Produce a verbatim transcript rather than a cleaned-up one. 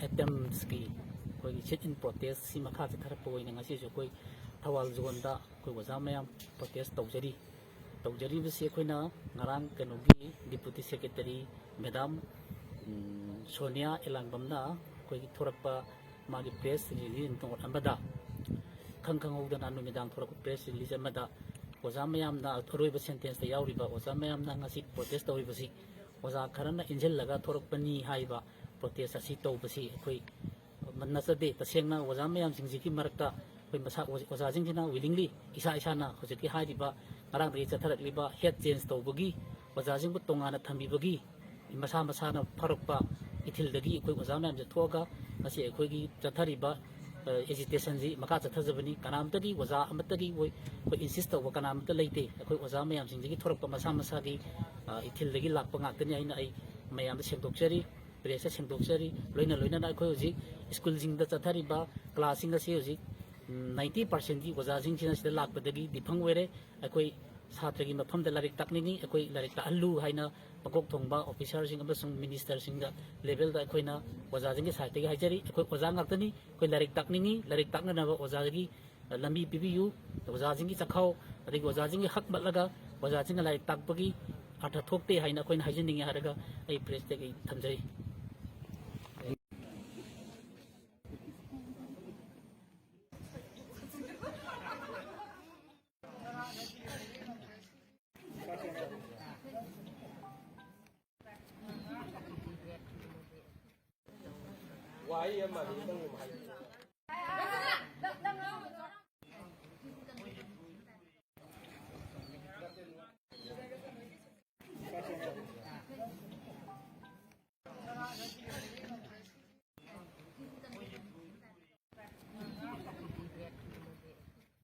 ꯑꯦꯇꯦꯝꯁꯀꯤ ꯑꯩꯈꯣꯏꯒꯤ sit in protest ꯁꯤ ꯃꯈꯥ ꯆꯠꯊꯔꯛꯄ ꯑꯣꯏꯅ ꯉꯁꯤꯁꯨ ꯑꯩꯈꯣꯏ ꯊꯧꯕꯥꯜ ꯖꯣꯟꯗ ꯑꯩꯈꯣꯏ ꯑꯣꯖꯥ ꯃꯌꯥꯝ ꯄ꯭ꯔꯣꯇꯦꯁ ꯇꯧꯖꯔꯤ꯫ ꯇꯧꯖꯔꯤꯕꯁꯤ ꯑꯩꯈꯣꯏꯅ ꯉꯔꯥꯡ ꯀꯩꯅꯣꯒꯤ ꯗꯤꯄꯨꯇꯤ ꯁꯦꯀ꯭ꯔꯦꯇꯔꯤ ꯃꯦꯗꯥꯝ, ꯎꯝ, ꯁꯣꯅꯤꯌꯥ ꯑꯦꯂꯥꯡꯕꯝꯅ ꯑꯩꯈꯣꯏꯒꯤ ꯊꯣꯔꯛꯄ ꯃꯥꯒꯤ ꯄ꯭ꯔꯦꯁ ꯔꯤꯂꯤꯖ ꯅꯣꯠ ꯑꯃꯗ ꯈꯪ ꯈꯪꯍꯧꯗꯅ ꯅꯨꯃꯤꯗꯥꯡ ꯊꯣꯔꯛꯄ ꯄ꯭ꯔꯦꯁ ꯔꯤꯂꯤꯖ ꯑꯃꯗ ꯑꯣꯖꯥ ꯃꯌꯥꯝꯅ, ꯑꯔꯣꯏꯕ ꯁꯦꯟꯇꯦꯟꯁꯇ ꯌꯥꯎꯔꯤꯕ ꯑꯣꯖꯥ ꯃꯌꯥꯝꯅ ꯉꯁꯤ ꯄ꯭ꯔꯣꯇꯦꯁ ꯇꯧꯔꯤꯕꯁꯤ ꯑꯣꯖꯥ ꯈꯔꯅ ꯏꯟꯁꯤꯜꯂꯒ ꯊꯣꯔꯛꯄꯅꯤ ꯍꯥꯏꯕ ꯄ꯭ꯔꯣꯇꯦꯁ ꯑꯁꯤ ꯇꯧꯕꯁꯤ ꯑꯩꯈꯣꯏ ꯅꯠꯆꯗꯦ꯫ ꯇꯁꯦꯡꯅ ꯑꯣꯖꯥ ꯃꯌꯥꯝꯁꯤꯡꯁꯤꯒꯤ ꯃꯔꯛꯇ ꯑꯩꯈꯣꯏ ꯃꯁꯥ, ꯑꯣꯖꯥꯁꯤꯡꯁꯤꯅ willingly ꯏꯁꯥ ꯏꯁꯥꯅ ꯍꯧꯖꯤꯛꯀꯤ ꯍꯥꯏꯔꯤꯕ ꯉꯔꯥꯡꯗꯒꯤ ꯆꯠꯊꯔꯛꯂꯤꯕ head change ꯇꯧꯕꯒꯤ ꯑꯣꯖꯥꯁꯤꯡꯕꯨ ꯇꯣꯉꯥꯟꯅ ꯊꯝꯕꯤꯕꯒꯤ ꯃꯁꯥ ꯃꯁꯥꯅ ꯐꯥꯔꯛꯄ ꯏꯊꯤꯜꯗꯒꯤ ꯑꯩꯈꯣꯏ ꯑꯣꯖꯥ ꯃꯌꯥꯝꯁꯦ ꯊꯣꯛꯑꯒ ꯉꯁꯤ ꯑꯩꯈꯣꯏꯒꯤ ꯆꯠꯊꯔꯤꯕ, ꯑ, ꯑꯦꯖꯤꯇꯦꯁꯟꯁꯤ ꯃꯈꯥ ꯆꯠꯊꯖꯕꯅꯤ꯫ ꯀꯅꯥꯃꯠꯇꯒꯤ ꯑꯣꯏ-, ꯑꯩꯈꯣꯏ ꯏꯟꯁꯤꯁ ꯇꯧꯕ ꯀꯅꯥꯃꯠꯇ ꯂꯩꯇꯦ꯫ ꯑꯩꯈꯣꯏ ꯑꯣꯖꯥ ꯃꯌꯥꯝꯁꯤꯡꯗꯒꯤ ꯊꯣꯔꯛꯄ ꯃꯁꯥ ꯃꯁꯥꯒꯤ, ꯑ, ꯏꯊꯤꯜꯗꯒꯤ ꯂꯥꯛꯄ ꯉꯥꯛꯇꯅꯤ ꯍꯥꯏꯅ ꯑꯩ ꯃꯌꯥꯝꯗ ꯁꯦꯡꯗꯣꯛꯆꯔꯤ, ꯄ꯭ꯔꯦꯁꯇ ꯁꯦꯡꯗꯣꯛꯆꯔꯤ꯫ ꯂꯣꯏꯅ ꯂꯣꯏꯅꯅ ꯑꯩꯈꯣꯏ ꯍꯧꯖꯤꯛ ꯁ꯭ꯀꯨꯜꯁꯤꯡꯗ ꯆꯠꯊꯔꯤꯕ ꯀ꯭ꯂꯥꯁꯁꯤꯡ ꯑꯁꯤ ꯍꯧꯖꯤꯛ, ꯎꯝ, ninety percent-ꯀꯤ ꯑꯣꯖꯥꯁꯤꯡꯁꯤꯅ ꯁꯤꯗ ꯂꯥꯛꯄꯗꯒꯤ ꯗꯤꯐꯪ ꯑꯣꯏꯔꯦ꯫ ꯑꯩꯈꯣꯏ ꯁꯥꯇ꯭ꯔꯒꯤ ꯃꯐꯝꯗ ꯂꯥꯏꯔꯤꯛ ꯇꯥꯛꯅꯤꯡꯉꯤ, ꯑꯩꯈꯣꯏ ꯂꯥꯏꯔꯤꯛ ꯇꯥꯛꯍꯜꯂꯨ ꯍꯥꯏꯅ ꯃꯀꯣꯛ ꯊꯣꯡꯕ ꯑꯣꯐꯤꯁꯥꯔꯁꯤꯡ ꯑꯃꯁꯨꯡ ꯃꯤꯅꯤꯁꯇꯔꯁꯤꯡꯗ ꯂꯦꯚꯦꯜꯗ ꯑꯩꯈꯣꯏꯅ ꯑꯣꯖꯥꯁꯤꯡꯒꯤ ꯁꯥꯏꯠꯇꯒꯤ ꯍꯥꯏꯖꯔꯤ꯫ ꯑꯩꯈꯣꯏ ꯑꯣꯖꯥ ꯉꯥꯛꯇꯅꯤ, ꯑꯩꯈꯣꯏ ꯂꯥꯏꯔꯤꯛ ꯇꯥꯛꯅꯤꯡꯉꯤ, ꯂꯥꯏꯔꯤꯛ ꯇꯥꯛꯅꯅꯕ ꯑꯣꯖꯥꯒꯤ ꯂꯝꯕꯤ ꯄꯤꯕꯤꯌꯨ꯫ ꯑꯣꯖꯥꯁꯤꯡꯒꯤ ꯆꯥꯛꯈꯥꯎ, ꯑꯗꯒꯤ ꯑꯣꯖꯥꯁꯤꯡꯒꯤ ꯍꯛ ꯃꯠꯂꯒ ꯑꯣꯖꯥꯁꯤꯡꯅ ꯂꯥꯏꯔꯤꯛ ꯇꯥꯛꯄꯒꯤ ꯑꯥꯔꯊ ꯊꯣꯛꯇꯦ ꯍꯥꯏꯅ ꯑꯩꯈꯣꯏꯅ ꯍꯥꯏꯖꯅꯤꯡꯉꯤ ꯍꯥꯏꯔꯒ ꯑꯩ ꯄ꯭ꯔꯦꯁꯇꯒꯤ ꯊꯝꯖꯔꯤ꯫ ꯋꯥꯍꯩ ꯑꯃ ꯑꯅꯤ ꯅꯪꯒꯤ ꯍꯥꯏꯕꯤꯌꯨ꯫